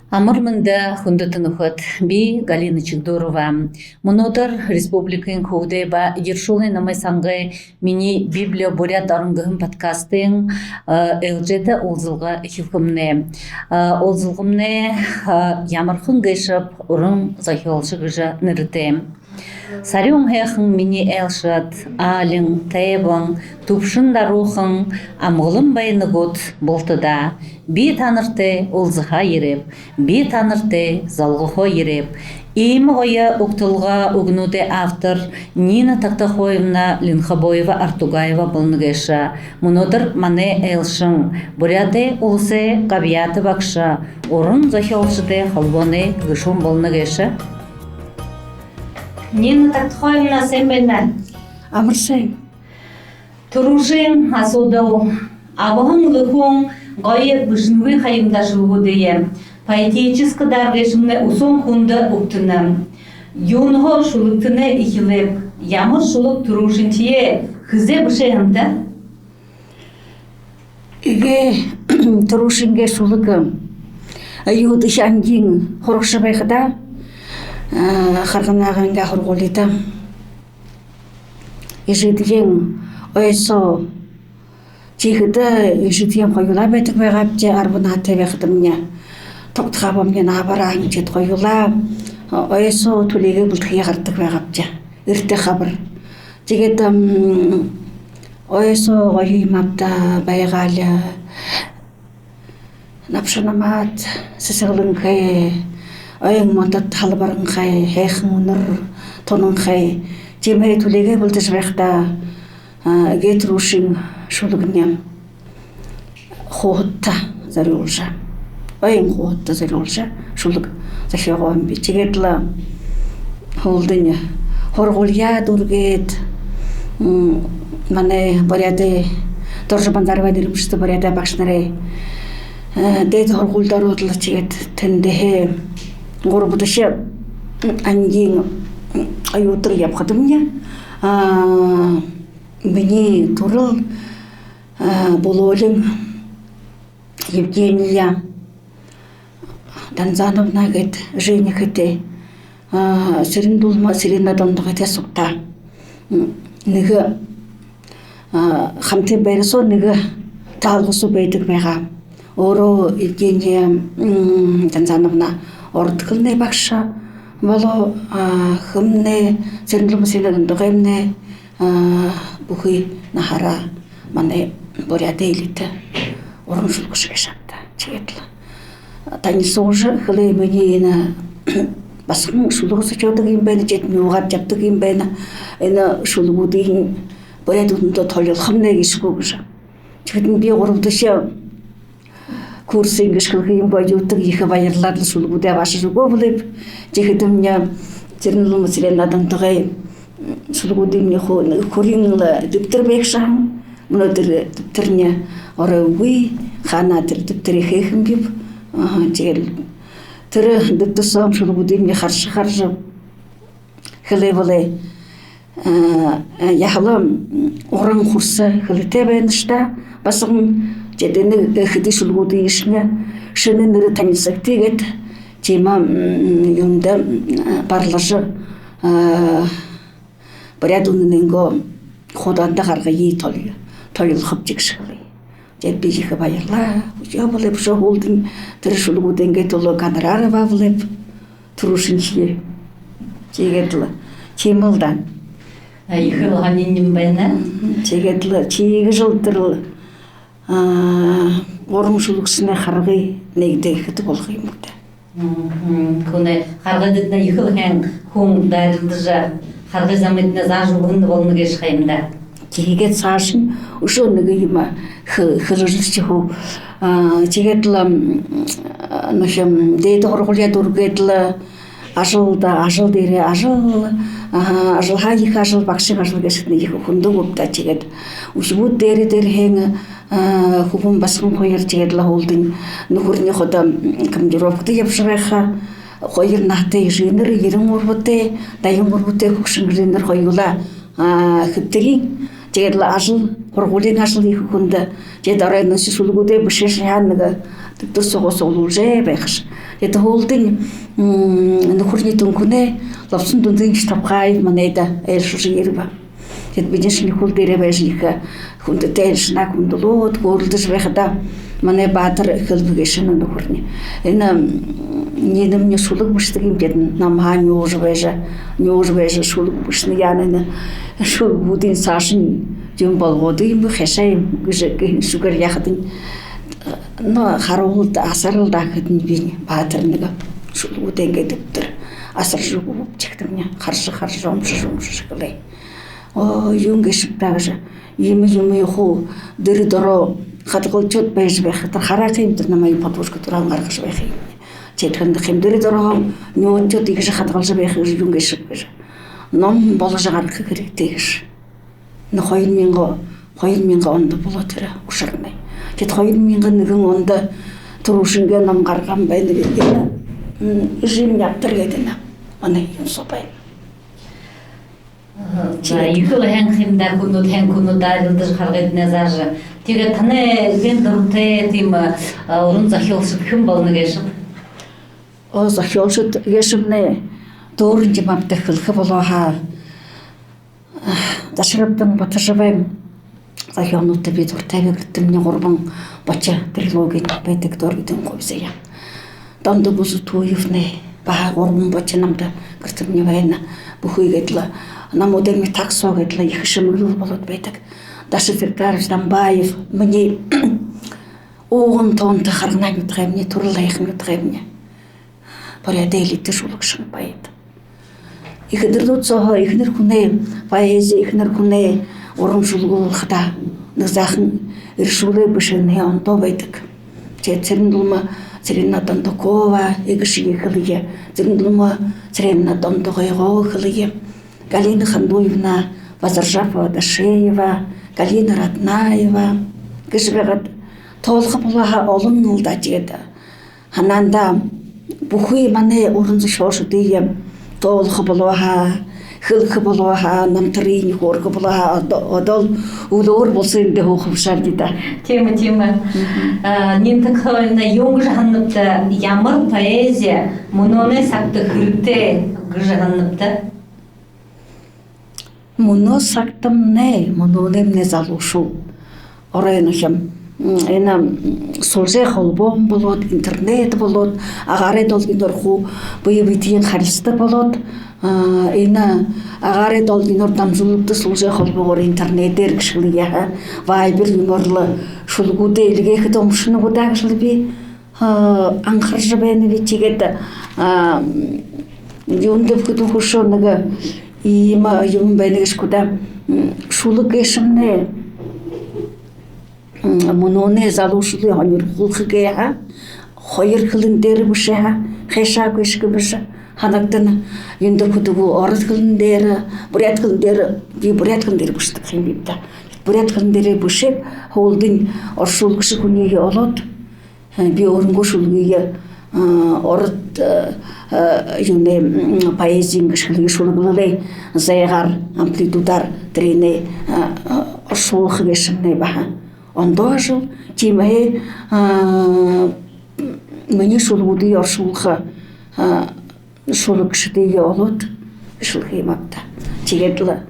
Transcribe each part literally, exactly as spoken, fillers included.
Амар мэндэ, хүндэтэ нүхэд! Би Галина Чигдурова. Мүнөөдэр республикын хүүгэдэй ба эдиршүүлэй номой сангай «Минии Библия — буряад орон» гэһэн подкастын, э, ээлжээтэ уулзалга эхилхэмнай. Э, уулзалгамнай, э, «Ямархан гээшэб уран зохёолшо» гэжэ нэрэтэй. Сарюун һайхан минии айлшад, аалин, тайбан, түбшэн даруухан, амгалан байна гүт бултадаа. Би танартай уулзахаа ерээб, би танартай золгохоо ерээб. Иимэ гоё угталга үгэнүүдэй автор Нина Токтохоевна Линхобоева-Артугаева болоно гээшэ. Мүнөөдэр манай айлшан, Буряад Уласай габьяата багша, уран зохёолшодой холбооной гэшүүн болоно гээшэ. Нина Токтохоевна, сайн байна! Амар сайн. Түрүүшын асуудал. Абаһан лэ хүн гоё бэшэнгүй ха юм даа шүлэгүүдые. Поэтическэ дар гээшэмнай үсөөн хүндэ үгтэнэ. Юунһээ шүлэгтэнэй эхилээб? Ямар шүлэг түрүүшынхиеэ, хэзээ бэшээ һэмта? Эгээ, түрүүшынгээ шүлэг, э, юудэшье ангиин һурагша байхадаа, э, Харганаагайнгаа һургуулида эжыдээ ой соо. Тиихэдэ эжыдээ хоюулаа байдаг байгаабди, арбан наһатай байхадамни. Тогтохо абамни наабараа һэн, тиигээд хоюулаа ой соо түлеэгээ бэлдэхэеэ гарадаг байгаабди. Эртэ хабар. Тиигээд, м, ой соо гоё юм ааб даа, байгаали. Набша намаад, сэсэглэнхэй, ойн модод һалбаранхай, һайхан үнэр тунанхай. Тиимэһээ түлеэгээ бэлдэжэ байхадаа, а, эгээ түрүүшын шүлэгни хууһадта зорюулжа, ойн хууһадта зорюулжа шүлэг зохёогооб би. Тиигээд лэ һүүлдэнь һургуулияа дүүргээд, м, манай Буряадай, Доржо Банзаровай нэрэмжэтэ Буряадай багшанарай, э, дээдэ һургуулида ороод лэ, тиигээд тэндэһээ гурбадахи ангиин оюутан ябахадамни, а, минии түрэл, а, Булуулин Евгения Данзановна гээд Женя эхэтэй, а, Сэрэн-Дулма Сэрэнэй Дондогойтой сугтаа. М, нэгэ, а, хамтын байра соо нэгэ таалга соо байдаг байгаа. Өөрөө Евгения, м, Данзановна ород хэлэнэй багша болоо, а, хэмнай, Сэрэн-Дулма Сэрэнэй Дондогоймнай, а, бүхы наһаараа манай Буряадай элитэ уран шүлэгшэ гээшэ ааб даа. Тиигээд лэ танилсуулжа хэлээ: «Минии энэ басаган шүлэг зохёодог юм байна, тиигээд нюугаад ябадаг юм байна. Энэ шүлэгүүдыень буряад үнэндөө толилхомнай гээшэ гү?» гэжэ. Тиихэдэнь би гурбадахи курсын гэжэ хэлэхэ юм гү, оюутан ехэ баярлаад лэ шүлэгүүдээ абаашажа үгөө бэлэйб. Тиихэдэмни Сэрэн-Дулма Сэрэнэй Дондогой шүлэгүүдыемни ху-, хүрин лэ дэбтэр байгша һэн. Мүнөөдэр дэбтэрни оройгүй, хаанаа тэрэ дэбтэрээ хээхэм биб. Аха, тиигээд лэ тэрэ дэбтэр соо шүлэгүүдыемни хаража, хаража хэлээ бэлэй. Э, э, яһала, м, уран хүрсэ хэлэтэй байнаш даа. Басаган, тиигээд энэ, э, хэды шүлэгүүдыешни шэнэ нэрэ танилсагты гээд, тиимэ, м, юундэ, м, барлажа, э, Буряад үнэнэйнгөө хуудаанда гаргая, тол-, толилхобди гэжэ хэлээ. Тиигээд би ехэ баярлаа. Үшөө болоо, үшөө һүүлдэнь тэрэ шүлэгүүдэйнгээ түлөө гонорар абаа бэлэйб. Түрүүшынхиеэ. Тиигээд лэ. Тиимэл даа. А, ехэл һонин юм байна. Мгм. Тиигээд лэ. Тиигэжэл тэрэл, а, уран шүлэгшэнэй харгы нээгдээ гэхэдэ болохо юм гү даа. Мгм. Хүнэй харгыдатнай ехэл һайн хүн дайралдажа, харгы замыетнай заажа үгэһэн болоно гээшэ ха юм даа. Тиигээд саашань үшөө нэгэ юумэ хэ-, хэлэжэрхихэ гү. А, тиигээд лэ, м, нүгөө, м, дээдэ һургуулияа дүүргээд лэ ажал даа, ажал дээрээ ажал, а, ажалһаа ехэ ажал, багшын ажал гээшэтнай ехэ хүндэ гүб даа. Тиигээд үхибүүд дээрэ дээрэ һэн, а, хүбүүн басаган хоёр. Тиигээд лэ һүүлдэнь нүхэрни ходо, м, командировкада ябажа байха. Хоёр наһатай эжынэр, ерэн гурбатай, наян гурбатай хүгшэн эжынэр хоюулаа, а, хэбтэриин. Тиигээд лэ ажал, һургуулиин ажал ехэ хүндэ. Тиигээд оройнь шүлэгүүдээ бэшээш һаань, нэгэ дэбтэр соогоо суглуулжа байхаш. Тиигээд һүүлдэнь, м, нүхэрни Түнхэнэй Лопсон Дүндынович Тапхаев манайда айлшалжа ерэбэ. Тиигээд бидэшни хүл дээрээ байжа ехэ хүндэтэй айлшанаа хүндэлөөд хөөрэлдэжэ байхадаа манай баатар хэлэбэ гээшэ нүхэрни: «Энэ, м, Нинэмни шүлэг бэшэдэг юм», — гээд, намһаа нюужа байжа, нюужа байжа шүлэг бэшэнэ яана, энэ шүлэгүүдынь саашань юун болгоод юм бэ, хайшаа юм гэжэ, гэһэн шүүгээр яахадань, но, харуулда, асаралда гэхэдэнь, би баатар нэгэ шүлэгүүдээ иигээд үбдэр асаржа үгэбэб, тиихэдэмни хаража, хаража, уншажа, уншажа хэлээ. Оо, юун гээшэб даа гэжэ. Иимэ юумэ хуу дэрэ доро хадагалжа байжа байха, тэрэ хараахан юм, тэрэ намайе подушка дураа гаргажа байха юм. Тиихэдэнь хэмдэрэ дороо нюуд иигэжэ хадагалжа байха гэжэ юун гээшэб гэжэ. Ном боложо гаргаха хэрэгтэй гэжэ. Но, хоёр мянга, хоёр мянга ондо болоо тэрэ ушарнай. Тиигээд хоёр мянга нэгэн ондо түрүүшынгээ ном гаргаһан байна гээд, м, Эжымни Абдар гээд, манай юун соо байна. Аха, за, ехэл һайн юм даа, хүнүүд, һайн хүнүүд, арилдажа харгыднай заажа. Тиигээд танай эгээн дуратай тиимэ, а, уран зохёолшод хэн болоно гээшэб? Оо, зохёолшод гээшэмнай дүүрэн юм ааб даа, хэлэхэ болоо һаа. Даширабдан Батожабайн зохёолнуудта би дуратайб. Гэртэмни гурбан бочо, трилоги байдаг, «Доргидын хубсаһан», Дондок Бузутуевнай баһа гурбан бочо намда гэртэмни байна. Бүхы иигээд лэ, Намуудай Митаг соо иигээд лэ ехэ шэмэглэл болоод байдаг. Даша Сертарович Дамбаев, минии ууган тоонто Харганын нютагаймни, түрэл һайхан нютагаймни. Буряадай элитэ шүлэгшэн, поэт. Эхэнэрнүүд сооһоо эхэнэр хүнэй поэзи, эхэнэр хүнэй уран шүлэгүүд хадаа нэгэ заахан эрэшүүлэй бэшэһэнһээ ондоо байдаг. Тиигээд Цырен-Дулма Цыреновна Дондокова, «Эгэшые» хэлэе, Цырен-Дулма Цыреновна Дондогойгоо хэлэе, Галина Хандуевна Базаржапова-Дашеева, Галина Раднаева гэжэ байгаад, тоолохо болоо һаа, олон лэ даа. Тиигээд һанаандаа бүхы манай уран зохёолшодые тоолохо болоо һаа, хэлэхэ болоо һаа, намтарынь хөөрэхэ болоо һаа, одоо, одоол үглөөгүүр болоһон юм даа, һууха бэшэ ааб даа. Тиимэ, тиимэ. Мгм. А, Нина Тактохоевна, юун гэжэ һананабта, ямар поэзи мүнөөнэй сагта хэрэгтэй гэжэ һананабта? Мүнөө сагтамнай, мүнөөнэймнай залуушуул, оройн хам, м, энэ, м, сүлжээ холбоон болоод, интернет болоод, агаарай долгиноор хуу бэе бэетэеэ харилсадаг болоод, а, энэ агаарай долгиноор дамжуулагдаа, сүлжээ холбоогоор, интернедээр гэжэ хэлэе һаа, вайбер юумээр лэ шүлэгүүдээ эльгээхэдэ, уншана гү даа гэжэ лэ би а, анхаржа байнаб. Тиигээд, а, юундэ гэхэдэ, үшөө нэгэ иимэ юумэн байна гээшэ гү даа, м, шүлэг гээшэмнай, м, мүнөөнэй залуушуулые һонирхуулха гээ һаа, хоёр хэлэн дээрэ бэшээ һаа, хайшаа гээшэб гэжэ һанагдана. Юундэ гэхэдэ, ород хэлэн дээрэ, буряад хэлэн дээрэ, би буряад хэлэн дээрэ бэшэдэг юм биб даа. Буряад хэлэн дээрэ бэшээд, һүүлдэнь оршуулагша хүниие олоод, би өөрынгөө шүлэгые, а, ород, а, а, юунэй, м, поэзиин гэжэ хэлэе, шүлэглэлэй зайгаар, амплитудаар тэрэниие, а, а, оршуулха гээшэмнай баһа ондоо ажал. Тиимэһээ, а, минии шүлэгүүдые оршуулха, а, шүлэгшэдые олоод бэшэлхэ юм ааб даа. Тиигээд лэ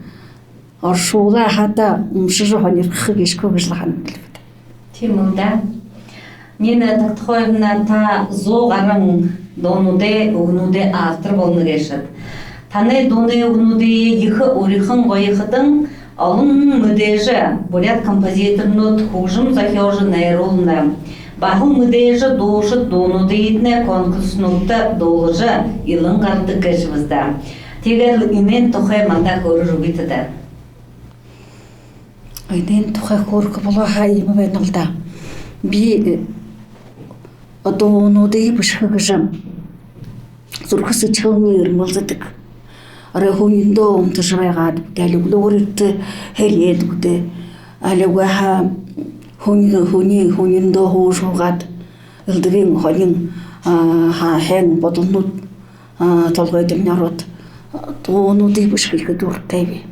оршуулаа һаа даа, уншажа һонирхохо гээшэ гү гэжэ лэ һананаб даа. Тиимэ юм даа. Нина Тактохоевна, та зуу гаран дуунуудай, үгэнүүдэй автор болоно гээшэт. Танай дуунай үгэнүүдые ехэ уряхан, гоёхон олон мэдээжэ буряад композиторнууд хүгжэм зохёожо найруулна. Баһал мэдээжэ дуушад дуунуудыетнай конкурснуудта дуулажа, илан гарадаг гээшэ бэзэ даа. Тиигээд лэ энээн тухай манда хөөрэжэ үгыт даа. Энээн тухай хөөрэхэ болоо һаа, иимэ байна лэ даа. Би, э, дуунуудые бэшэхэ гэжэ зүрхэ сэдьхэлни эрмэлзэдэг. Арай һүниндөө унтажа байгаад гү даа, али үглөөгүүр эртэ һэрээд гү даа, али үгы һаа һүни, һүни, һүниндөө һуужа һуугаад, элдэбын һонин, а, һа-, һайн бодолнууд, а, толгойдомни ороод, дуунуудые бэшэхэ ехэ дуратайб.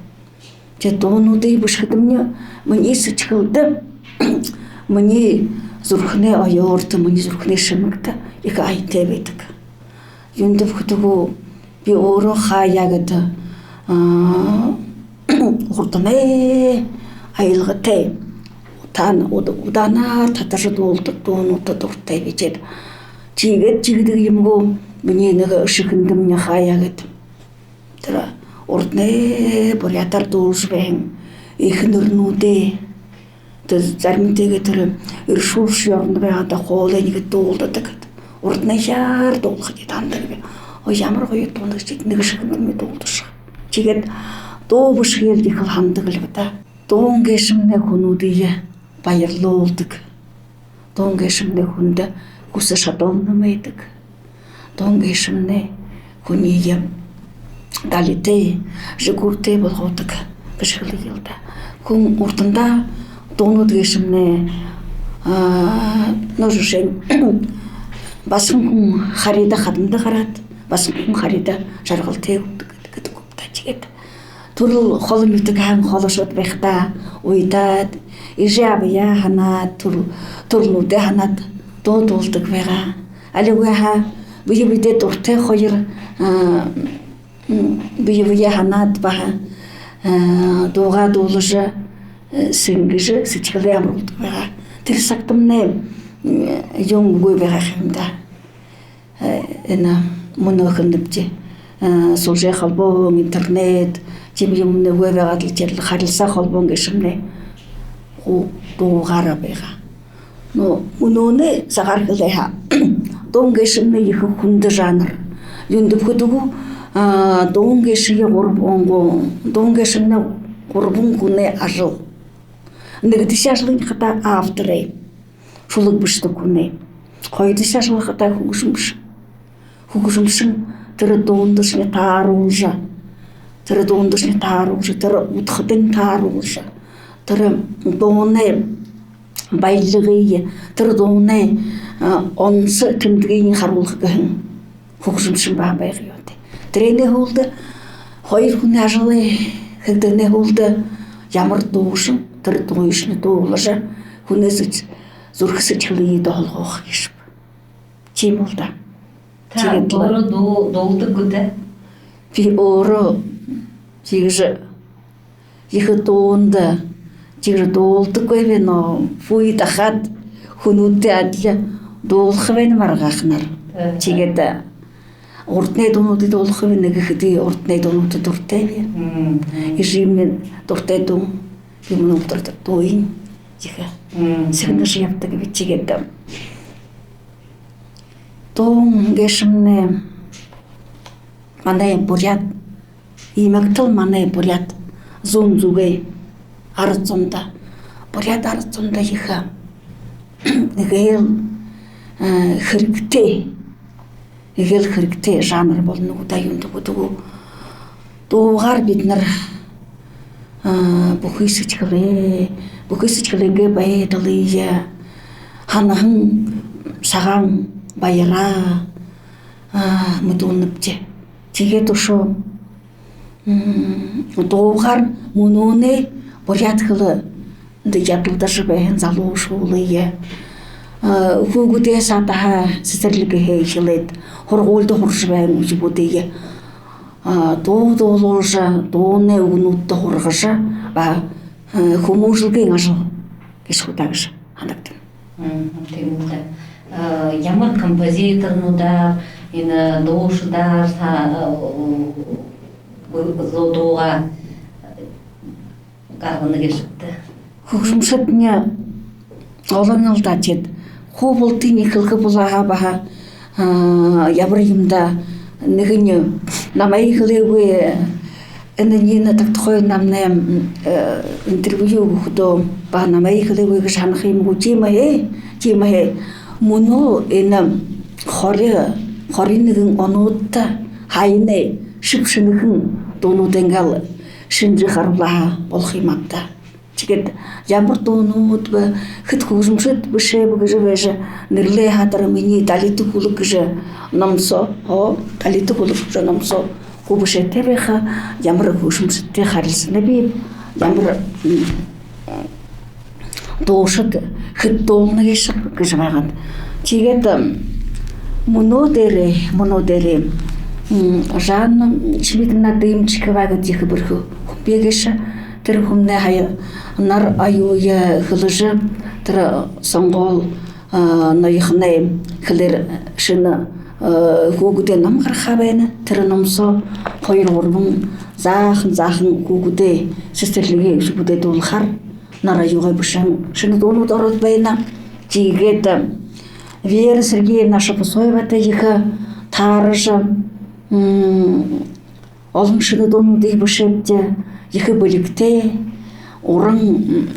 Тиигээд дуунуудые бэшэхэдэмни минии сэдьхэлдэ, минии зүрхэнэй оёорто, минии зүрхэнэй шэмэгтэ ехэ аятай байдаг. Юундэб гэхэдэ гү, би өөрөө хаяа гээд, а, урданай аялгатай, удаан-, уд-, удаанаар татажа дуулдаг дуунуудта дуратайб би. Тиигээд, тиигээд тиигэдэг юм гү, минии нэгэ шэхэндэмни хаяа гээд, тэрэ урданай буряадаар дуулажа байһан эхэнэрнүүдээ, тэрэ заримдаа гээд тэрэ эрэшүүлшье орон байгаад, хоолойнь иигээд дуулдадаг. Урданайхяар дуулаха гээд һанадаг би. Ой, ямар гоё дуун гээшэб, нэгэ шэхэндэмни дуулдашоо. Тиигээд дуу бэшэхэеэ ехэл һанадаг лби даа. Дуун гээшэмнай хүнүүдые баярлуулдаг. Дуун гээшэмнай хүндэ хүсэ шадал нэмэдэг. Дуун гээшэмнай хүниие далитай, жэгүүртэй болгодог гэжэ хэлэел даа. Хүн урдандаа дуунууд гээшэмнай, а, ну, жэшээнь, басаган хүн харьяада хадамда гараад, басаган хүн харьяада жаргалтай үгэдэг гэдэг юм даа. Тиигээд түрэл холо нютагһаа холошоод байхадаа уйдаад, эжы абаяа һанаад, түр-, түрэлнүүдээ һанаад дуу дуулдаг байгаа. Али үгы һаа, бэе бэедээ дуратай хоёр, а, м, бэе бэеэ һанаад баһа, а, дуугаа дуулажа, э, сэнгэжэ, сэдьхэлээ амаруулдаг байгаа. Тэрэ сагтамнай, м, юун үгы байгаа юм даа. Э, энэ мүнөөхинэйбди, э, сүлжээ холбоон, интернет, тиимэ юумэн үгы байгаад лэ, тэрэл харилсаа холбоон гээшэмнай хуу дуугаараа байгаа. Но мүнөөнэй сагаар хэлээ һаа, дуун гээшэмнай ехэ хүндэ жанр. Юундэб гэхэдэ гү, а, дуун гээшые гурбан гу-, дуун гээшэмнай гурбан хүнэй ажал. Нэгэдэхи ажалынь хадаа авторай, шүлэг бэшэдэг хүнэй. Хоёрдохи ажал хадаа хүгжэмшэн. Хүгжэмшэн тэрэ дуундашни тааруулжа, тэрэ дуундашни тааруулжа, тэрэ удхадань тааруулжа, тэрэ дуунай баялигые, тэрэ дуунай, а, онсо тэмдэгыень харуулха гэһэн хүгжэмшэн баһа байха ёһотой. Тэрэнэй һүүлдэ хоёр хүнэй ажал хэгдэхэнэй һүүлдэ ямар дуушан, тэрэ дуушание дуулажа, хүнэй зүрхэ сэдьхэлые доһолгоохо гээшэб. Тиимэл даа. Та тиигээд лэ өөрөө дуу-, дуулдаг гүт? Би өөрөө тиигэжэ ехэ дуунда тиигэжэ дуулдаггүй би, но бү дахаад хүнүүдтэй адли дуулаха байна, маргаханаар. Аха. Тиигээд, а, урданай дуунуудые дуулаха байна гэхэдэ, урданай дуунуудта дуратайб. Мгм. Эжымни дуратай дуун, би мүнөө үдэртөө дууень ехэ, мгм, сэгнэжэ ябадаг би. Тиигээд, а, дуун гээшэмнай манай буряад, имагтал манай буряад зүүн зүгэй арад зондо, буряад арад зондо ехэ эгээл, э, хэрэгтэй, эгээл хэрэгтэй жанр болоно гү даа, юундэб гэхэдэ гү, дуугаар бидэнэр, а, бүхы сэдьхэлээ, бүхы сэдьхэлэйнгээ байдалые, һанаһан сагаан баяраа, а, мэдүүлнэбди. Тиигээд үшөө, м, дуугаар мүнөөнэй буряад хэлэндэ ядалдажа байһан залуушуулые, а, хүүгэдэй садаһаа сэсэрлигһээ эхилээд һургуулида һуража байһан үхибүүдые, а, дуу дуулуулжа, дуунай үгэнүүдтэ һургажа, ба, а, хүмүүжэлгын ажал гээшэ гү даа гэжэ һанагдана. Мгм, тиимэл даа. А, ямар композиторнуудаар, энэ дуушадаар са-, а, бу-, дуугаа гаргана гээшэбта? Хүгжэмшэдни олон лэ даа, тиигээд хуу бултыень хэлэхэ болоо һаа баһа, а, ямар юм даа, нэгэнь намайе хэлээгүй, энэ Нина Тогтохоевнамнай, м, э, интервью үгэхэдөө баһа намайе хэлээгүй гэжэ һанаха юм гү? Тиимэ һээ, тиимэ һээ. Мүнөө энэ хори, хори нэгэн онуудта һаяны шэб шэнэхэн дуунуудыень гээл шэнжэ харуулаа һаа, болохо юм ааб даа. Тиигээд ямар дуунууд бэ, хэд хүгжэмшэд бэшээб гэжэ байжа нэрлээ һаа, тэрэ минии «Далита хүлэг» гэжэ ном соо, о, «Далита хүлэг» гэжэ ном соо хуу бэшээтэй байха, ямар хүгжэмшэдтэй харилсанабиб, ямар, м, дуушад хэд дуулана гээшэб гэжэ байгаа. Тиигээд, м, Мүнөө дээрээ, мүнөө дээрээ, м, Жанна Чимитовна Дымчикова гээд ехэ бэрхэ хүн бии гээшэ. Тэрэ хүмнай һая нар оюуе хэлэжэ, тэрэ сонгоол, а, ноёхоной хэлээр шэнэ, а, хүүгэдэй ном гаргаха байна. Тэрэ ном соо хоёр гурбан заахан, заахан хүүгэдэй сэсэрлигэй үхибүүдэй дуулахаар нар оюугай бэшэһэн шэнэ дуунууд ороод байна. Тиигээд Вера Сергеевна Шапасоеватай ехэ тааража, м, олон шэнэ дуунуудые бэшээбди. Ехэ бэлигтэй, уран, м,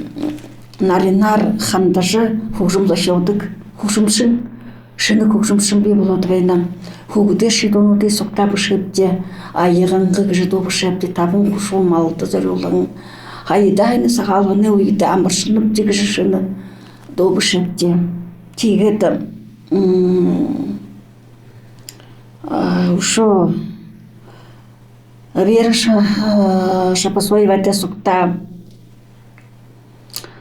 наринаар хандажа хүгжэм зохёодог хүгжэмшэн, шэнэ хүгжэмшэн бии болоод байна. Хүүгэдэй шэнэ дуунуудые сугтаа бэшээбди. «Аяган» гэжэ дуу бэшээбди, табан хушуу малда зорюулһан. Һаяда энэ Сагаалганай үедэ амаршалнабди гэжэ шэнэ дуу бэшээбди. Тиигээд, м, а, үшөө Вера Ша-, а, Шапасоеватай сугтаа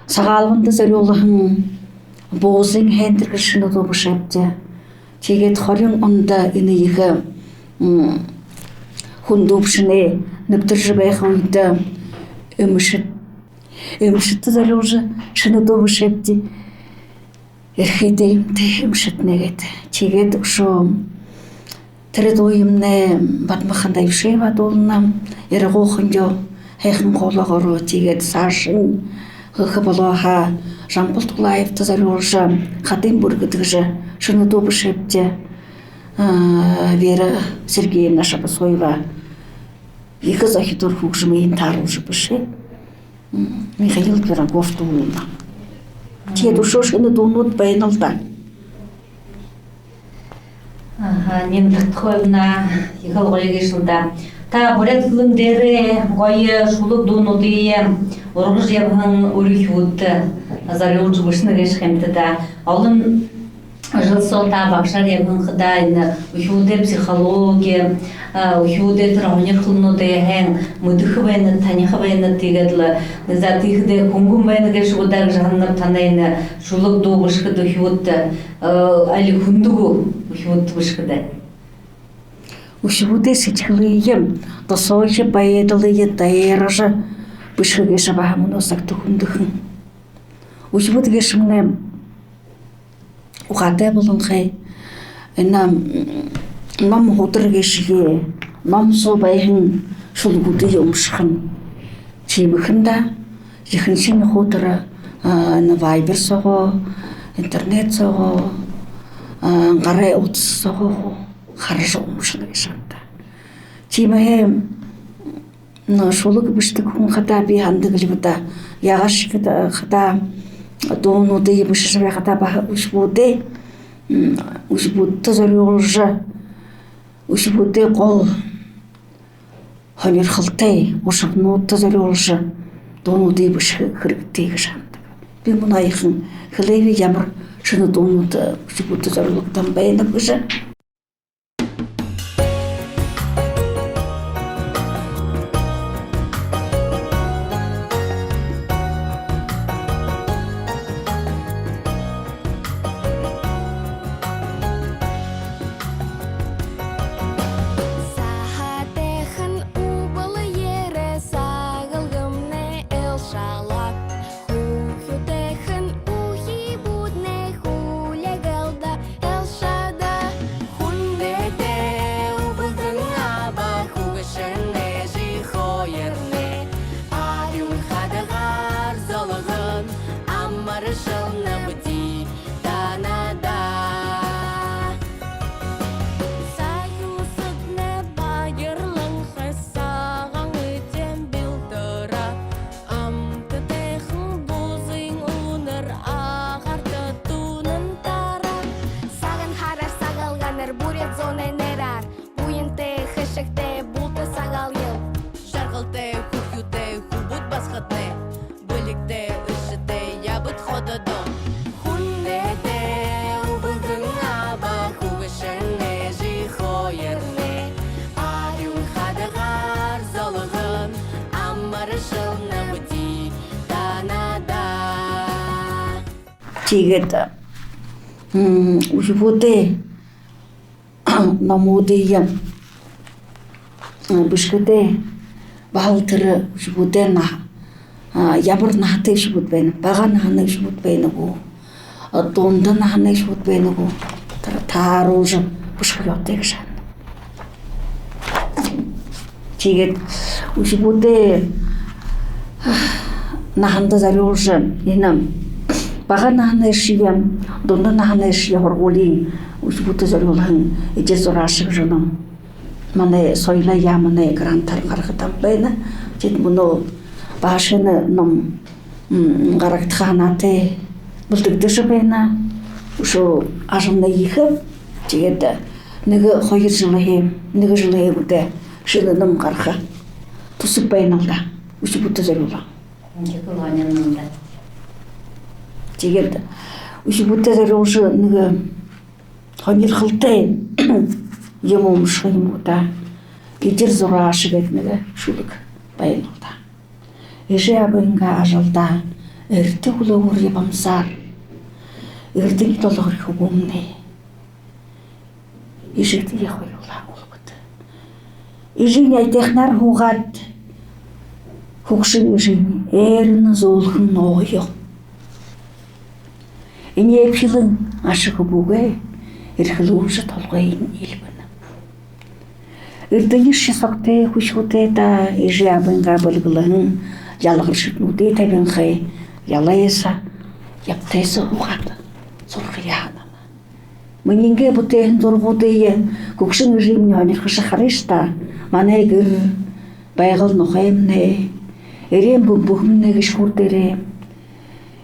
Сагаалганда зорюулһан «Буузын һайндэр» гэжэ шэнэ дуу бэшээбди. Тиигээд хорин ондо энэ ехэ, м, хүндэ үбшэнэй нэбтэржэ байха үедэ эмшэд-, эмшэдтэ зорюулжа шэнэ дуу бэшээбди. «Эрхыдэ эмтэй эмшэднай» гээд. Тиигээд үшөө тэрэ дууемнай Бадма-Ханда Аюшеева дуулана. Ирагуу хонёо һайхан хоолойгоороо. Тиигээд саашань хэхэ болоо һаа, Жамбал Тулаевта зорюулжа «Хадын бүргэд» гэжэ шэнэ дуу бэшээбди. А, Вера Сергеевна Шапасоева ехэ зохидоор хүгжэмыень тааруулжа бэшээ. М, Михаил Пирогов дуулана. Тиигээд үшөө шэнэ дуунууд байна л даа. Аха, Нина Тартаковна, ехэл гоё гээшэл даа. Та буряад хэлэн дээрэ гоё шүлэг дуунуудые ургажа ябаһан үри үхибүүдтэ зорюулжа бэшэнэ гээшэ ха юм даа. Олон жэл соо та багшаар ябаһан хадаа энэ үхибүүдэй психологи, а, үхибүүдэй тэрэ һонирхолнууд һайн мэдэхэ байнат, таниха байнат, тиигээд лэ, за, тиихэдээ хүнгэн байна гээшэ гү даа гэжэ һананаб. Танай энэ шүлэг дуу бэшэхэдэ үхибүүдтэ, а, али хүндэ гү үхибүүдтэ бэшэхэдэ? Үхибүүдэй сэдьхэлые, досоохи байдалые дайража бэшэхэ гээшэ баһа мүнөө сагта хүндэхэн. Үхибүүд гээшэмнай ухаатай болонхой. Энэ, м, ном һудар гээшые, ном соо байһан шүлэгүүдые уншаха. Тиимэхэн даа. Ехэнхинь хуу тэрэ, а, энэ Viber соогоо, интернет соогоо, а, гарай утаһан соогоо хуу хаража уншана гээшэ ха юм даа. Тиимэһээ, но, шүлэг бэшэдэг хүн хадаа би һанадаг лби даа. Яагаашье хада-, хадаа дуунуудые бэшэжэ байхадаа баһа үхибүүдэй, м, үхибүүдтэ зорюулжа, үхибүүдэй гол һонирхолтой ушарнуудта зорюулжа дуунуудые бэшэхэ хэрэгтэй гэжэ һанадаг. Би мүнөө аяхан хэлээб ямар шэнэ дуунууд, э, үхибүүдтэ зорюулагдаһан байнаб гэжэ. Саһатайхан үбэл ерээ, Сагаалганмнай элшэлэг. Хүхюутэйхэн үхибүүднай хүлеэгээл даа, элшэдэ. Хүндэтэ үбгэн аба, хүгшэн эжы хоёрнай арюун хадагаар золгоно, амаршалнабди танада. Сахюусаднай баярланхай, Сагаалганай тэмбил дээрэ амтатайхан буузын үнэр агаарта дүүнэн тараа. Сагаан һараар, Сагаалганаар, буряад зоной нэрээр буянтай, хэшэгтэй булта Сагаалган. Жаргалтай, хүхюутэй хүбүүд басагаднай, бэлигтэй, эршэтэй ябыт хододоо. Хүндэтэ үбгэн аба, хүгшэн эжы хоёрнай арюун хадагаар золгоно, амаршалнабди танада. Тиигээд, м, үхибүүдэй номуудые, а, бэшэхэдээ, баһал тэрэ үхибүүдэй наһа, а, ямар наһатай үхибүүд байна, бага наһанай үхибүүд байна гү, а, дунда наһанай үхибүүд байна гү, тэрэ тааруулжа бэшэхэ ёһотой гэжэ һананаб. Тиигээд үхибүүдэй, а, наһанда зорюулжа, энэ бага наһанайшье, дунда наһанайшье һургуулиин үхибүүдтэ зорюулһан «Эдир зурааша» гэжэ ном манай соёлой яаманай грантаар гараһан байна. Тиигээд мүнөө баһа шэнэ ном, м, гаргадаха һанаатай бэлдэгдэжэ байна. Үшөө ажалнай ехэ. Тиигээд нэгэ хоёр жэлэй, нэгэ жэлэй үедэ шэнэ ном гараха түсэб байна л даа. Үхибүүдтэ зорюулһан. Ехэл һонин ном даа. Тиигээд үхибүүдтэ зорюулжа нэгэ һонирхолтой юумэ уншаха юм гү даа. «Эдир зурааша» гээд нэгэ шүлэг байна л даа. Эжы абынгаа ажалдаа эртэ хүлөөгүүр ябамсаар, эрдэни долгор хүбүүмни эжыдээ хоюулаа үлгөөд. Эжынь аятайханаар һуугаад, хүгшэн эжынь ээрнэ зөөлэхэн нооһоёо. Энеэбхилэн аша хүбүүгээ эрхэлүүлжэ, толгойень эльбэнэ. Эрдэнишье согтой, хүсэтэй даа, эжы абынгаа бэлэглэһэн ялагар шэдэнүүдые табинхай, ялайса ябатайса һуугаад, зурахаяа һанана. Минии бүтээһэн зурагуудые хүгшэн эжымни һонирхожо харыш даа. Манай гэр, Байгал нохоймнай, эреэн бүмбэгэмнай гэшхүүр дээрээ.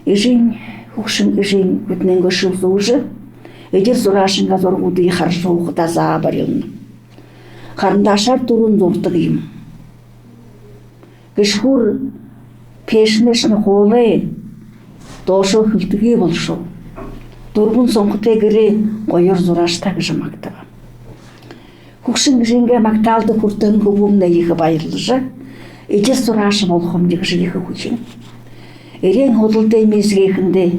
Эжынь, хүгшэн эжынь бидэнэйнгээ шэл зүүжэ, эдир зураашангаа зурагуудые хаража һуухадаа заабарилна. Харандаашаар дүрбэн зурадаг юм. Гэшхүүр пеэшэнэйшни хоолой доошоо хилтэгэ болошоо. Дүрбэн сонхотой гэрэй гоёор зурааш даа гэжэ магтаба. Хүгшэн эжынгээ магтаалда хүртэһэн хүбүүмни ехэ баярлажа, эдир зурааша болохомни гэжэ ехэ хүхин. Эреэн һудалтай миисгынь эндэ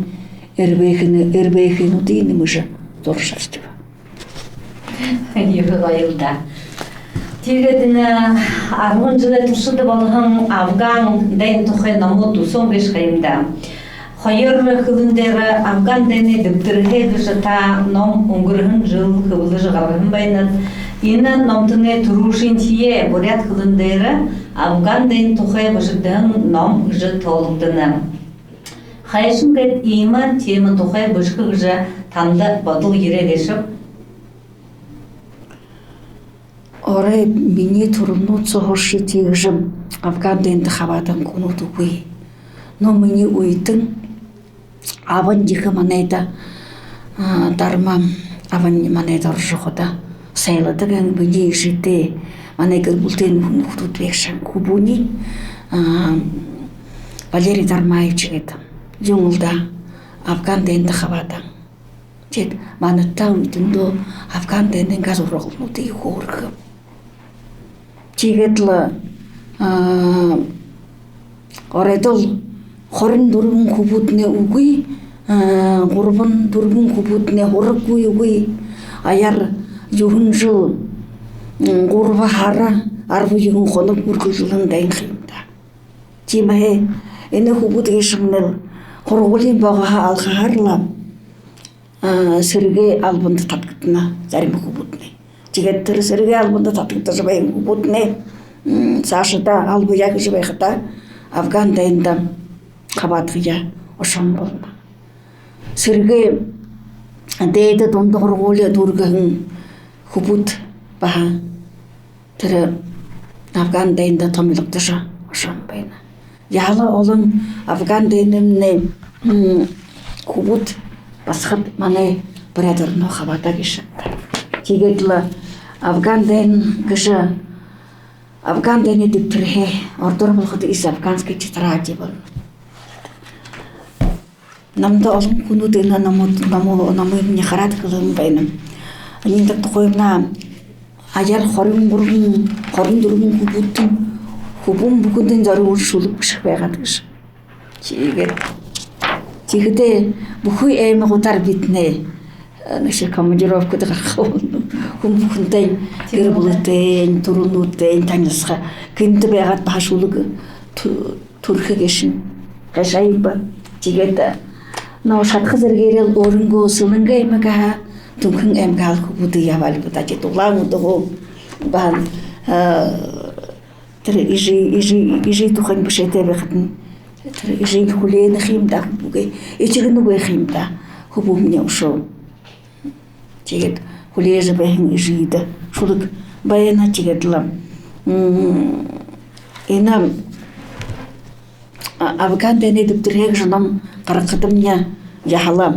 эрбээхэй, эрбээхэйнүүдые нэмэжэ зуражархиба. Ехэ гоё л даа. Тиигээд энэ арбан жэлэй туршада болоһон афган дайн тухай номууд үсөөн гээшэ ха юм даа. Хоёр хэлэн дээрэ афган дайнай дэбтэрһээ гэжэ та ном үнгэрһэн жэл хэблэжэ гаргаһан байнат. Энэ номтнай түрүүшынхиеэ буряад хэлэн дээрэ афган дайн тухай бэшэгдэһэн ном гэжэ тоологдоно. Хайшан гээд иимэ темэ тухай бэшэхэ гэжэ танда бодол ерээ гээшэб? Орой минии түрэлнүүд соо һуушье тиигэжэ афган дайнда хабаадаһан хүнүүд үгы. Но минии үетэн абань ехэ манайда, а, Дарма абань манайда орожо ходо сайладаг һэн, минии эжытэй, манай гэр бүлэтэй нүхэ-, нүхэдүүд байгша хүбүүниинь, а, Валерий Дармаевич гээд. Юун лэ даа, афган дайнда хабаадаһан. Тиигээд манайда үетэндөө афган дайнай зурагалнуудые хөөрэхэб. Тиигээд лэ, а, оройдоол хорин дүрбэн хүбүүднай үгы, а, гурбан дүрбэн хүбүүднай һураггүй үгы. Аяар юһэн жэл, м, гурба һара, арбан юһэн хоног үргэлжэлһэн дайн ха юм даа. Тиимэһээ энэ хүбүүд гээшэмнай һургуулиин богоһо алхаһаар лэ, а, сэрэгэй албанда татагдана зарим хүбүүднай. Тиигээд тэрэ сэрэгэй албанда татагдажа байһан хүбүүднай, м, саашадаа албаяа хэжэ байхадаа афган дайнда хабаадахаяа ошоһон болоно. Сэрэгэй дээдэ дунда һургуули дүүргэһэн хүбүүд баһа тэрэ афган дайнда томилогдожо ошоһон байна. Яһала олон афган дайнаймнай, м, хүбүүд басагад манай буряад ороноо хабаадаа гээшэ. Тиигээд лэ афган дайн гэжэ, афган дайнай дэбтэрһээ, ородоор болоходо «Из афганской тетради» болоно. Намда олон хүнүүд энэ номууд, номоо-, номыемни хараад хэлэһэн байна. Энээн тухай манай аяар хорин гурбан, хорин дүрбэн хүбүүдтэнь хүбүүн бүхэндэнь зорюулжа шүлэг бэшэхэ байгаад гэжэ. Тиигээд, тиихэдээ бүхы аймагуудаар бидэнэй, э, нэгэ командировкада гараха болоно. Хүн бүхэнтэй, гэр бүлэтэй, түрэлнүүдтэй танилсаха. Гэнтэ байгаад баһа шүлэг тү-, түрэхэ гээшэнь гайшаа юм бэ. Тиигээд нөө шадаха зэргээрээ өөрынгөө Сэлэнгын аймагһаа, Түнхэн аймагһаа хүбүүдые ябуулаа даа. Тиигээд Улаан-Үдэһөө баһа, э, тэрэ эжы, эжы, эжы тухайнь бэшээтэй байхадань, тэрэ эжынь хүлеэнэ ха юм даа хүбүүгээ. Этигэнэгүй ха юм даа хүбүүмни үшөө. Тиигээд хүлеэжэ байһан эжыдэ шүлэг байна. Тиигээд лэ, м, энэ, а, Афган дайнай дэбтэрһээ гэжэ ном гаргахадамни яһала,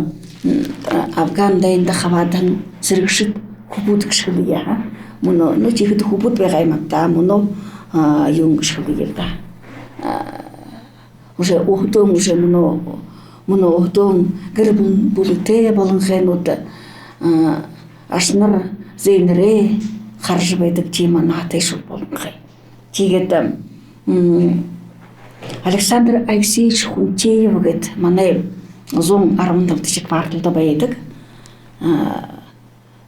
м, а, Афган дайнда хабаадаһан сэрэгшэд хүбүүд гэжэ хэлэе, а. Мүнөө, ну, тиихэдэ хүбүүд байгаа юм ааб даа, мүнөө, а, юун гэжэ хэлэе даа. А, уже үһэдөөн, уже мүнөө, мүнөө үһэдөөн гэр бүл-, бүлэтэй болонхойнууд, а, ашанар, зээнэрээ хаража байдаг тиимэ наһатай шүлэг болонхой. Тиигээд, м, Александр Алексеевич Хунтеев гээд манай зуун арбан табадахи кварталда байдаг. А,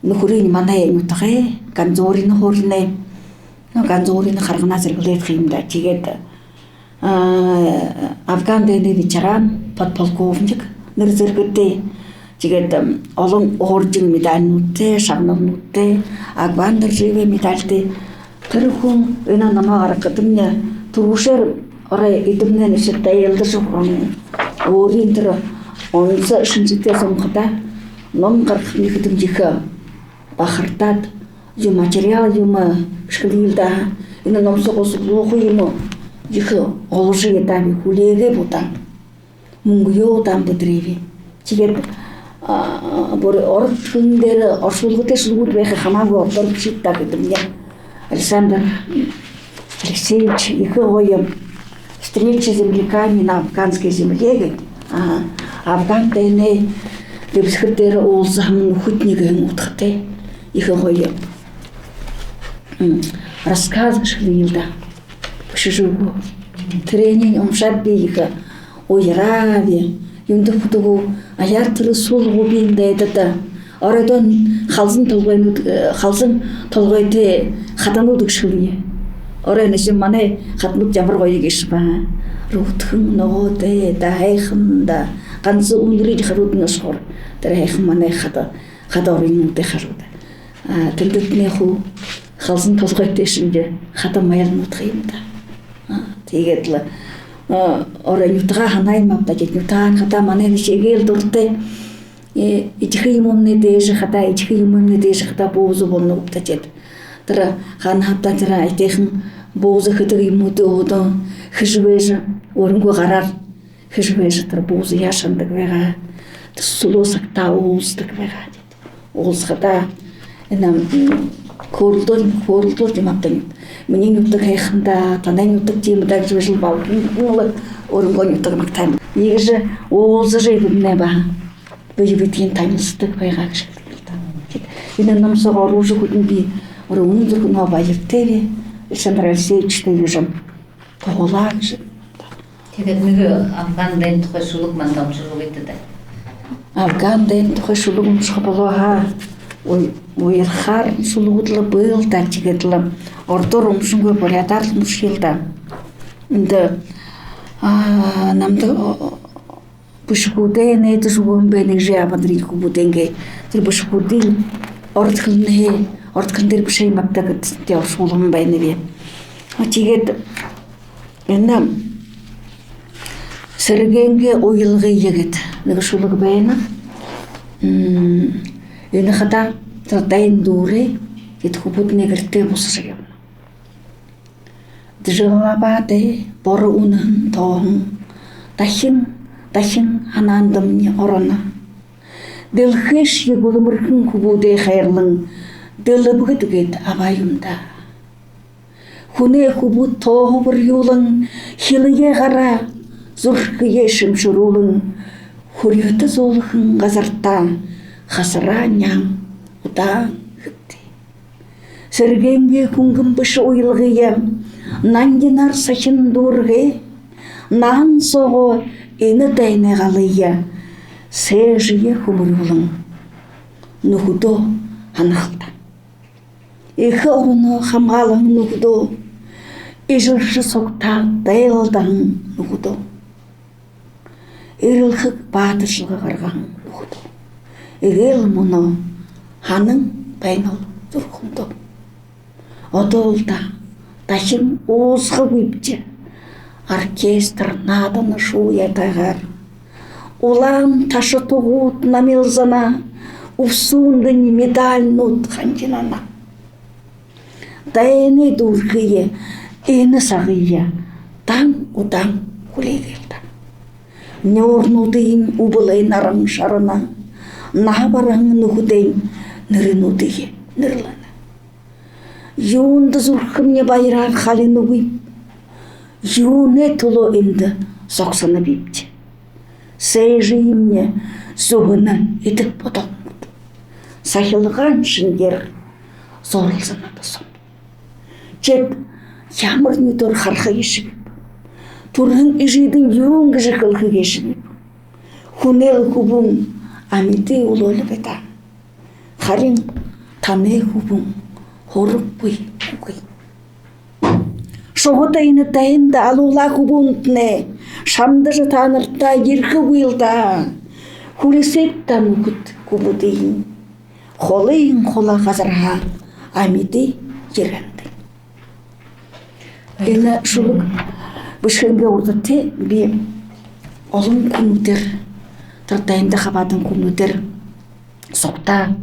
нүхэрынь манай нютагай, Ганзууринын һууринай. Ну, Ганзууринын харганаа зэргэлээд ха юм даа. Тиигээд, а, Афган дайнай ветеран, подполковник нэрэ зэргэтэй. Тиигээд, м, олон орден, медальнуудтай, шагналнуудтай, Агван Доржиевай медальтай. Тэрэ хүн энэ номоо гаргахадамни түрүүшээр орой эдэмнай нэшэд дайлдажа һураһан. Өөрын тэрэ онсо шэнжэтэй зон хадаа ном гаргаха гэхэдэнь ехэ бахардаад, юумэ материал юумэ бэшэхэл даа. Энэ ном соогоо суглуулха юумэ ехэ олжо ядаа би, хүлеэгээ будаан. Мүнгөө удаан бэдэрээ би. Тиигээд, а, бүри ород хэлэн дээрэ оршуулгатай шүлэгүүд байха, хамаагүй ородоор бэшыт даа гэхэдэмни. Александр Алексеевич ехэ гоё «Встреча с земляками на афганской земле» гээд. А, Афган дайнай дэбисхэр дээрэ уулзаһан нүхэдни гэһэн удхатай. Ехэ гоё, м, рассказ гэжэ хэлэел даа. Бэшэжэ үгөө. Тэрэниие уншаад би ехэ уяраа би. Юундэ хүдэгүү, аяар тэрэ сүл губиин дайдада оройдоонь халзан толгойнууд, э, халзан толгойтой хаданууд гэжэ хэлэе. Оройн эшэ манай хаданууд ямар гоё гээшэб. Рутхан ногоотой даа, һайхан даа. Ганса үнэрэй харуудань ошохоор, тэрэ һайхан манай хада, хада оройнуудые хараад. А, тэндэтнай хуу халзан толгойтой шэнги хада майлнууд ха юм даа. А, тиигээд лэ, а, орой нютагаа һанаа юм ааб даа, тиигээд нютагаа һанахадаа, манай эшэ эгээл дуратай. Э, эдихэ юумэмнай дээжэ хадаа, эдихэ юумэмнай дээжэ хадаа бууза болоно гүб даа, тиигээд. Тэрэ һанаһандаа тэрэ аятайхан бууза хэдэг юумэ одоо хэжэ байжа, өөрынгөө гараар хэжэ байжа, тэрэ буузаяа шанадаг байгаа. Тэрэ сүлөө сагтаа уулзадаг байгаа. Уулзахадаа энэ, м, хөөрэлдөөн, хөөрэлдөөн юм ааб даа. Минии нютаг һайхан даа, танай нютаг тиимэ даа гэжэ байжал, баһа хүн бүхэн лэ өөрынгөө нютаг магтаан. Иигэжэ уулзажа эдэмнай баһа бэе бэетэйнь танилсадаг байгаа гэжэ хэлэе даа. Энэ ном соогоо оруулжа үгэхэдэнь би өөрөө үнэн зүрхэнһөө баяртай би. Александр Алексеевичтэй иигэжэ туһалаа гэжэ. Тиигээд нэгэ Афган дайн тухай шүлэг манда уншажа үгыт даа. Афган дайн тухай шүлэг уншаха болоо һаа, уй-, уярхаар шүлэгүүд лэ бии л даа, тиигээд лэ ородоор уншангүй, буряадаар лэ уншаял даа. Эндэ, а, намда, о, о, бэшэгүүдээ найдажа үгэһэн байна, эжы абадарынь хүбүүдынгээ. Тэрэ бэшэгүүдынь ород хэлэнһээ, ород хэлэн дээрэ бэшээ юм ааб даа гээд, тиигээд оршуулһан байна би. А, тиигээд энэ «Сэргээнэй уялгые» гээд нэгэ шүлэг байна. М, энэ хадаа тэрэ дайн дүүрээ, гээд хүбүүднай гэртээ бусажа ябана. Джалалабадай боро үнэһэн тооһон дахин, дахин һанаандамни ороно. Дэлхэйшье гүлмэрхэн хүбүүдээ хайрлан дэлбэгэд гээд абаа юм даа. Хүнэй хүбүүд тооһо бурьюулан, хилые гараа, зүрхые шэмшэрүүлэн, хүрьһэтэ зөөлэхэн газартаа хасараа няан удаан хэбтээ. Сэргээнэй хүнгэн бэшэ уялгые нангинаар сахин дүүргээ, наһан соогоо энэ дайнай галые сээжые хүмэрүүлэн, нүхэдөө һанахал даа. Эхэ ороноо хамгаалһан нүхэдөө, эжэлшэ сугтаа дайлалдаһан нүхэдөө, эрэлхэг баатаршалга гаргаһан нүхэдөө, эгээл мүнөө һанан байнал зүрхэндөө. Одоол даа дахин уулзахагүйбди, оркестр наадана шууятайгаар. Улаан таша тугууд намилзана, үбсүүндэнь медальнууд ханжинана. Дайнай дүүрэхые, энэ сагые дан удаан хүлеэгээл даа. Нюурнуудынь үбэлэй наран шарана, наһа бараһан нүхэдэйнь нэрэнүүдые нэрлэнэ. Юундэ зүрхэмни баяраар халинагүйб, юунэй түлөө эндэ зогсонобибди? Сээжыемни зүһэнэ эдэ бодолнууд, сахилгаан шэнгеэр зуралзана досоо. Теэд ямар нюдөөр хараха гээшэбиб? Түрэһэн эжыдэнь юун гэжэ хэлэхэ гээшэбиб? Хүнэй хүбүүн амиды үлөөл бэ даа. Харин танай хүбүүн һураггүй үгы. Шуһада энэ дайнда алуулаа хүбүүнтнай, шамдажа таанартаа ерэхэгүйл даа. Хүлисыт даа, нүхэд, хүбүүдынь. Холын хола газарһаа амиды ерэһэндэнь. Энэ шүлэг бэшэхынгээ урда тээ би олон хүнүүдээр, тэрэ дайнда хабаадаһан хүнүүдээр сугтаа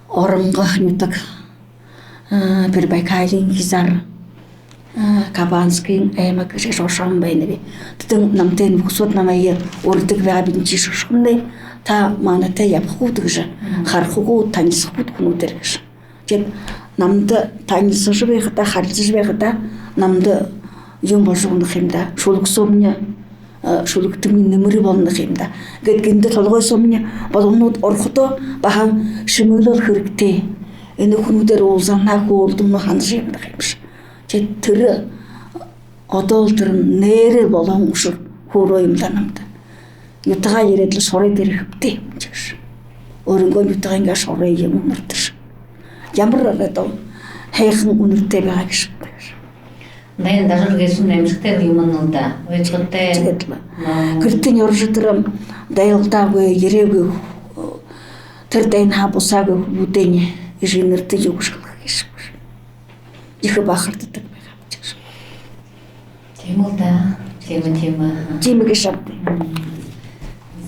Оронгой нютаг, а, Прибайкалиин хизаар, а, Кабанскын аймаг гэжэ ошоһон байнаб. Тэдэн намтай, нүхэсөөд намайе урядаг байгаа: бидэ тиишэ ошохомнай, та маанадтай ябаха гүт гэжэ, хараха гүт, танилсаха гүт хүнүүдээр гэжэ. Теэд намда танилсажа байхадаа, харилсажа байхадаа намда юун болжо үгэнэ ха юм даа, шүлэг соомни, э, шүлэгтэмни нэмэри болоно ха юм даа. Гээд гэнтэ толгой соомни бодолнууд ороходоо баһа шэмэглэл хэрэгтэй. Энэ хүнүүдээр уулзаһанаа хөөрэлдэһэнөө һанажа ябана ха юмши. Теэд тэрэ одоол тэрэ нээрээ болоһон ушар хөөрөө юм даа намда. Нютагаа ерээд лэ шорой дээрэ хэбтээ юм гэжэ. Өөрынгөө нютагайнгаа шорой юм үнэртэжэ. Ямар арай даа һайхан үнэртэй байгаа гээшэб даа. Дайн дажар гээшэнь аймшагтай юм лэ даа. Уйдхартай. Тиигээд лэ. Но. Гэртэнь орожо, тэрэ дайлалдаагүй, ерээгүй, тэрэ дайнһаа бусаагүй хүбүүдынь эжынэртэ юу гэжэ хэлэхэ гээшэб. Ехэ бахардадаг байгаа юм гэжэ. Тиимэ лэ даа. Тиимэ, тиимэ. Тиимэ гээшэ ааб даа. М.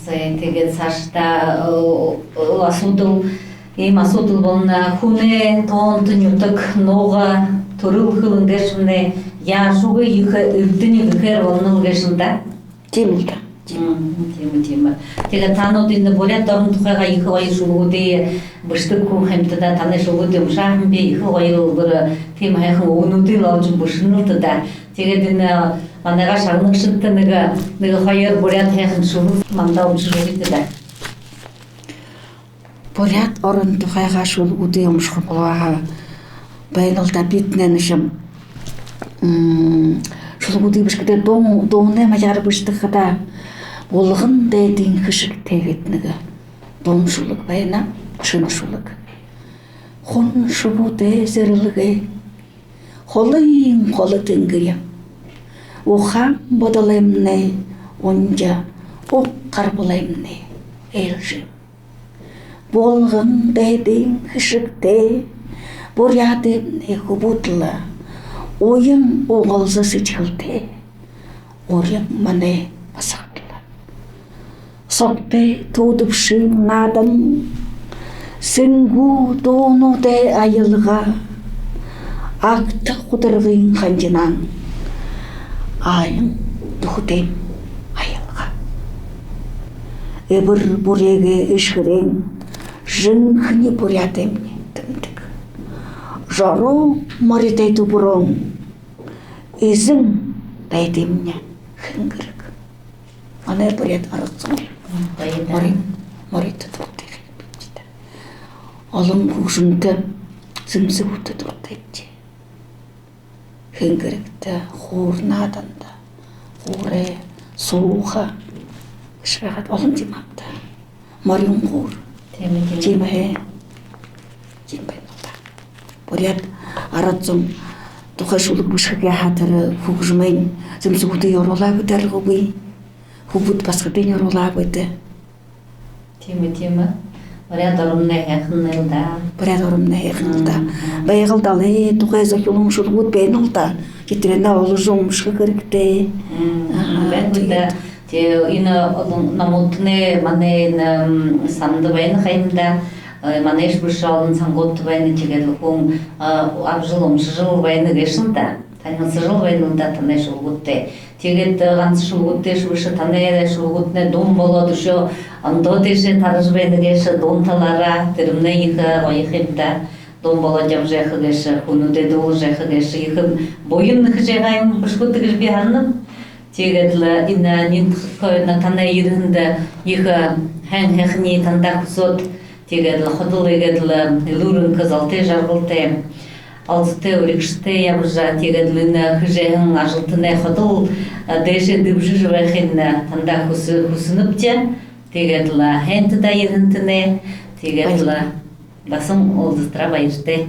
Зай, тиигээд саашадаа, э, э, асуудал, иимэ асуудал болоно. Хүнэй тоонто нютаг, нуугай, түрэл хэлэн гээшэмнай яашьегүй ехэ эрдэни гэхээр болоно лэ гээшэ даа. Тиимэ лэ даа. Тиимэ. М, тиимэ, тиимэ. Тиигээд таанад энэ Буряад орон тухайгаа ехэ гоё шүлэгүүдые бэшэдэг хүн ха юмта даа. Танай шүлэгүүдые уншаһан би, ехэ гоё үлбэрэ, тиимэ һайхан үгэнүүдые лэ олжо бэшэнэл даа. Тиигээд энэ манайгаа шагнагшадта нэгэ, нэгэ хоёр буряад һайхан шүлэг мандаа уншажа үгыт даа. Буряад орон тухайгаа шүлэгүүдые уншаха болоо һаа, байнал даа, бидэнэй нэгэ шэм, м, шүлэгүүдые бэшэхэдээ дуун, дуунай маягаар бэшэдэг ха даа. «Булган дайдын хэшэгтэй» гээд нэгэ дуун шүлэг байна. Шэнэ шүлэг. Хун шубуудай зэрэлгээ, холын холо тэнгэри, ухаан бодолоймнай унжа, уг гарбалаймнай ээлжээн. Булган дайдын хэшэгтэй буряадаймнай хүбүүд лэ уян угалза сэдьхэлтэй урян манай басагад лэ. Согтой туудэбшын наадан, сэнгүү дуунуудай аялга, агта хударгын ханжинаан, аян дүхэдэйм аялга. Эбэр бүреэгэй эшхэрээн жэнхэни буряадаймни тэмдэг. Жороо моритой түбэрөөн, эзэн дайдамни хэнгэрэг. Манай буряад арад зон. М, баян даа. Мори, моритой дуратай ха юм бэшэ даа. Олон хүгжэмтэ зэмсэгүүдтэ дуратайбди. Хэнгэрэгтэ, хуур нааданда, хуурай сууха гэжэ байгаад олон юм ааб даа. Морин хуур. Тиимэ, тиимэ. Тиимэ һэ. Тиимэ байна даа. Буряад арад зон тухай шүлэг бэшэхэ гэхэ тэрэ хүгжэмэй зэмсэгүүдые оруулаа бэдэ, аргагүй. Хүбүүд басагадынь оруулаа бэдэ. Тиимэ, тиимэ. Буряад оромнай һайхан лэ даа. Буряад оромнай һайхан лэ даа. Мгм. Байгал далай тухай зохёолой шүлэгүүд байна лэ даа. Тэдэнээ олжо уншаха хэрэгтэй. Мгм. Аха, байна лэ даа. Тиигээд. Тэ, энэ олон номуудтнай манай энэ, м, санда байна ха юм даа. Э, манайш бэшэ, олон сангуудта байна. Тиигээд лэ хүн, а, абажал, уншажал байна гээшэ лэ даа. Танилсажал байна лэ даа танай шүлэгүүдтэй. Тиигээд, э, ганса шүлэгүүдтэйш бэшэ, танай шүлэгүүдтнай дуун болоод, үшөө ондоо тээшээ таража байна гээшэ, дуун талаараа. Тэрэмнай ехэ гоё юм даа. Дуун болоод ябажа байха гээшэ, хүнүүдые дуулажа байха гээшэ, ехэ буян хэжэ байгаа юм бэшэ гү гэжэ би һананаб. Тиигээд лэ энэ Нинтхэ Хойно танай ерэһэндэ ехэ һайн һайханиие танда хүсөөд, тиигээд лэ ходол иигээд лэ элүүр энхэ, золтой жаргалтай, олзотой, урагшатай ябажа, тиигээд лэ энэ хэжэһэн ажалтнай ходол, а, дээшээ дэбжэжэ байхыень танда хүсэ-, хүсэнэбди. Тиигээд лэ һайн туһа ерэһэнтнай, тиигээд лэ дасан уулзатараа баяртай.